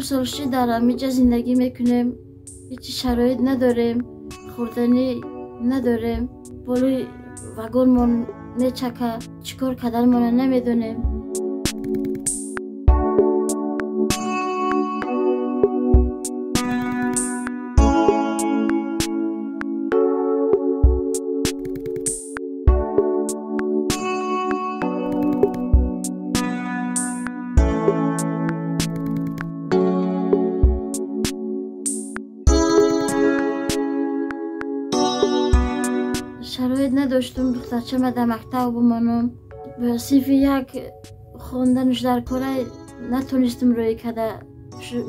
4 сол шуд дар ҳаминҷа зиндагӣ мекунем. Ҳеҷ шароит надорем, хӯрданӣ надорем. Болои вагонмон мечака, чӣ кор карданмонро намедонем. Шароит надоштум духтарчама дар мактаб бимонам. Ба синфи як хонданаш дар кора натонистум рӯй карда,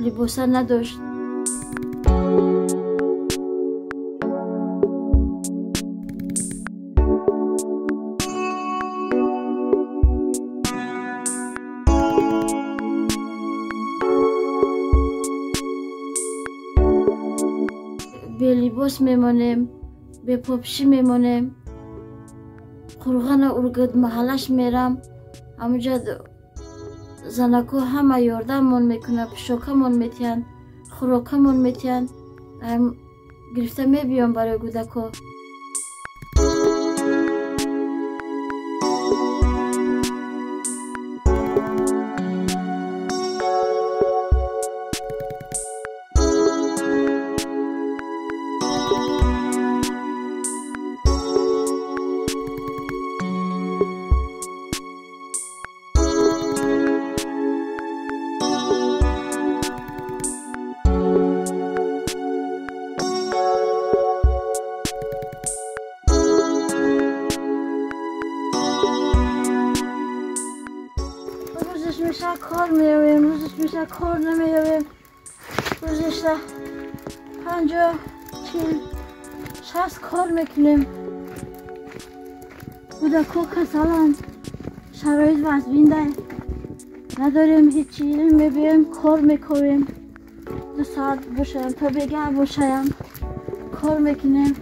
либоса надошт. Белибос мемонем, бепопшӣ мемонем. Қурғана Ургут маҳаллаш мерам, ҳамуҷа занако ҳама ёрдаммон мекунанд, пӯшокамон метиҳанд, хӯрокамон метиҳанд, гирифта мебиём барои кӯдако. Рӯзаш меша кор меёвем, рӯзаш меша кор намеёвем. Рӯзаш 50, 40, 60 кор мекунем. Кӯдако касаланд, шароит вазбинда надорем, ҳечи. Мебиёем, кор мекорем, 2 соат бошаям то бегаҳ бошаям кор мекунем.